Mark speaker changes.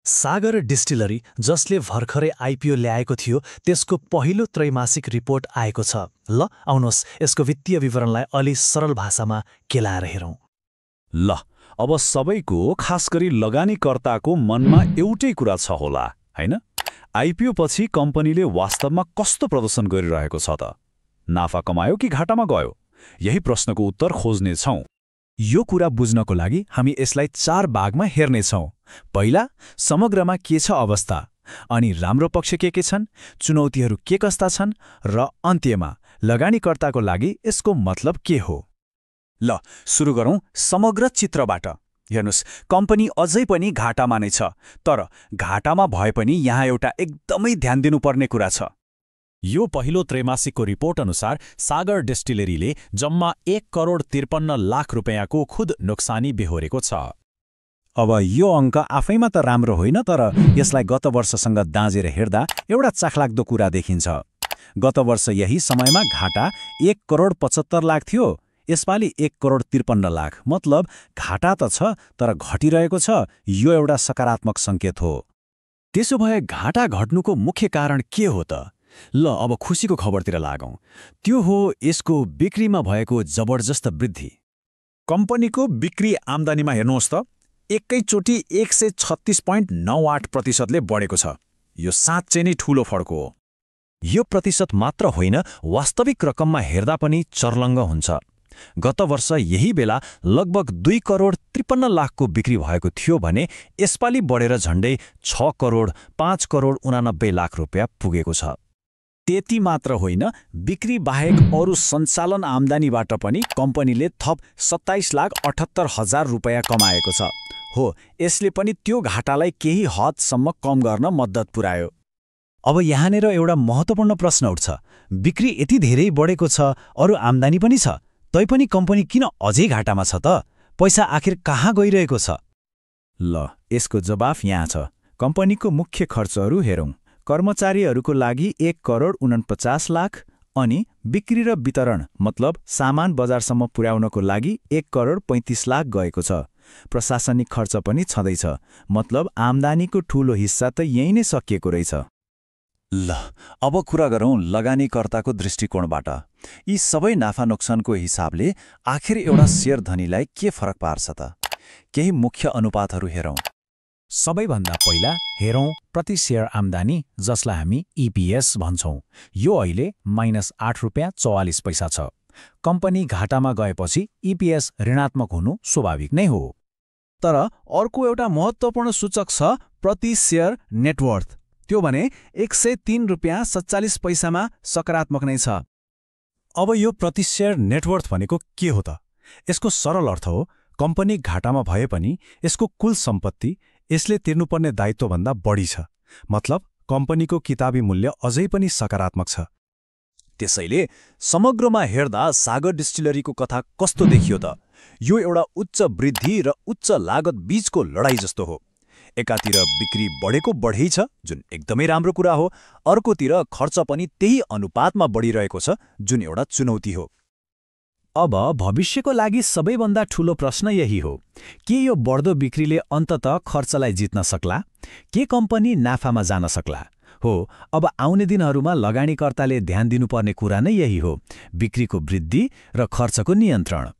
Speaker 1: सागर distillery जसले भर्खरै IPO ल्याएको थियो त्यसको पहिलो त्रैमासिक रिपोर्ट आएको छ। ल आउनुहोस् यसको वित्तीय विवरणलाई अलि सरल भाषामा केलाएर हेरौँ।
Speaker 2: ल अब सबैको खास गरी लगानीकर्ताको मनमा एउटै कुरा छ होला, हैन? आइपिओ पछि कम्पनीले वास्तवमा कस्तो प्रदर्शन गरिरहेको छ त? नाफा कमायो कि घाटामा गयो? यही प्रश्नको उत्तर खोज्नेछौँ।
Speaker 3: यो कुरा बुझ्नको लागि हामी यसलाई 4 भागमा हेर्नेछौँ। पहिला, समग्रमा के छ अवस्था, अनि राम्रो पक्ष के छन्, चुनौतीहरू के कस्ता छन्, र अन्त्यमा लगानीकर्ताको लागि यसको मतलब के हो।
Speaker 4: ल सुरु गरौँ समग्र चित्रबाट। हेर्नुस्, कम्पनी अझै पनि घाटामा नै छ, तर घाटामा भए पनि यहाँ एउटा एकदमै ध्यान दिनुपर्ने कुरा छ।
Speaker 5: यो पहिलो त्रैमासिकको रिपोर्ट अनुसार सागर डिस्टिलरीले जम्मा 1,53,00,000 रुपैयाँको खुद नोक्सानी बेहोरेको छ।
Speaker 3: अब यो अङ्क आफैमा त राम्रो होइन, तर यसलाई गत वर्षसँग दाँजेर हेर्दा एउटा चाखलाग्दो कुरा देखिन्छ। गत वर्ष यही समयमा घाटा 1,75,00,000 थियो, यसपालि 1,53,00,000। मतलब घाटा त छ तर घटिरहेको छ। यो एउटा सकारात्मक सङ्केत हो।
Speaker 6: त्यसो भए घाटा घट्नुको मुख्य कारण के हो त? ल अब खुसीको खबरतिर लागौँ। त्यो हो यसको बिक्रीमा भएको जबरजस्त वृद्धि।
Speaker 4: कम्पनीको बिक्री आम्दानीमा हेर्नुहोस् त, एकैचोटि 136.98% बढेको छ। यो साँच्चै नै ठूलो फड्को हो।
Speaker 6: यो प्रतिशत मात्र होइन, वास्तविक रकममा हेर्दा पनि चर्लङ्ग हुन्छ। गत वर्ष यही बेला लगभग 2,53,00,000 बिक्री भएको थियो भने यसपालि बढेर झण्डै 6,05,89,00,000 रुपैयाँ पुगेको छ।
Speaker 4: त्यति मात्र होइन, बिक्री बाहेक अरू सञ्चालन आम्दानीबाट पनि कम्पनीले थप 27,78,000 रुपैयाँ कमाएको छ। हो, यसले पनि त्यो घाटालाई केही हदसम्म कम गर्न मद्दत पुर्यायो।
Speaker 3: अब यहाँनिर एउटा महत्त्वपूर्ण प्रश्न उठ्छ। बिक्री यति धेरै बढेको छ, अरू आम्दानी पनि छ, तैपनि कम्पनी किन अझै घाटामा छ त? पैसा आखिर कहाँ गइरहेको छ?
Speaker 4: ल यसको जवाफ यहाँ छ। कम्पनीको मुख्य खर्चहरू हेरौँ। कर्मचारीहरूको लागि 1,49,00,000 अनि बिक्री र वितरण मतलब सामान बजारसम्म पुर्याउनको लागि 1,35,00,000 गएको छ। प्रशासनिक खर्च पनि छँदैछ, मतलब आम्दानीको ठूलो हिस्सा त यही नै सकिएको रहेछ।
Speaker 2: ल अब कुरा गरौँ लगानीकर्ताको दृष्टिकोणबाट। यी सबै नाफा नोक्सानको हिसाबले आखिर एउटा शेयर धनीलाई के फरक पार्छ त? केही मुख्य अनुपातहरू हेरौँ।
Speaker 3: सबैभन्दा पहिला हेरौँ प्रति शेयर आम्दानी, जसलाई हामी EPS भन्छौँ। यो अहिले -8.44 छ। कम्पनी घाटामा गएपछि EPS ऋणात्मक हुनु स्वाभाविक नै हो।
Speaker 4: तर अर्को एउटा महत्त्वपूर्ण सूचक छ प्रति शेयर नेटवर्थ। त्यो भने 103.47 रुपैयाँमा सकारात्मक नै छ।
Speaker 3: अब यो प्रति शेयर नेटवर्थ भनेको के हो त? यसको सरल अर्थ हो, कम्पनी घाटामा भए पनि यसको कुल सम्पत्ति यसले तिर्नुपर्ने दायित्वभन्दा बढी छ। मतलब कम्पनीको किताबी मूल्य अझै पनि सकारात्मक छ।
Speaker 4: त्यसैले समग्रमा हेर्दा सागर डिस्टिलरीको कथा कस्तो देखियो त? यो एउटा उच्च वृद्धि र उच्च लागत बीचको लडाई जस्तो हो। एकातिर बिक्री बढेको बढै छ, जुन एकदमै राम्रो कुरा हो। अर्कोतिर खर्च पनि त्यही अनुपातमा बढिरहेको छ, जुन एउटा चुनौती हो।
Speaker 3: अब भविष्यको लागि सबैभन्दा ठूलो प्रश्न यही हो, के यो बढ्दो बिक्रीले अन्ततः खर्चलाई जित्न सक्ला? के कम्पनी नाफामा जान सक्ला? हो, अब आउने दिनहरूमा लगानीकर्ताले ध्यान दिनुपर्ने कुरा नै यही हो, बिक्रीको वृद्धि र खर्चको नियन्त्रण।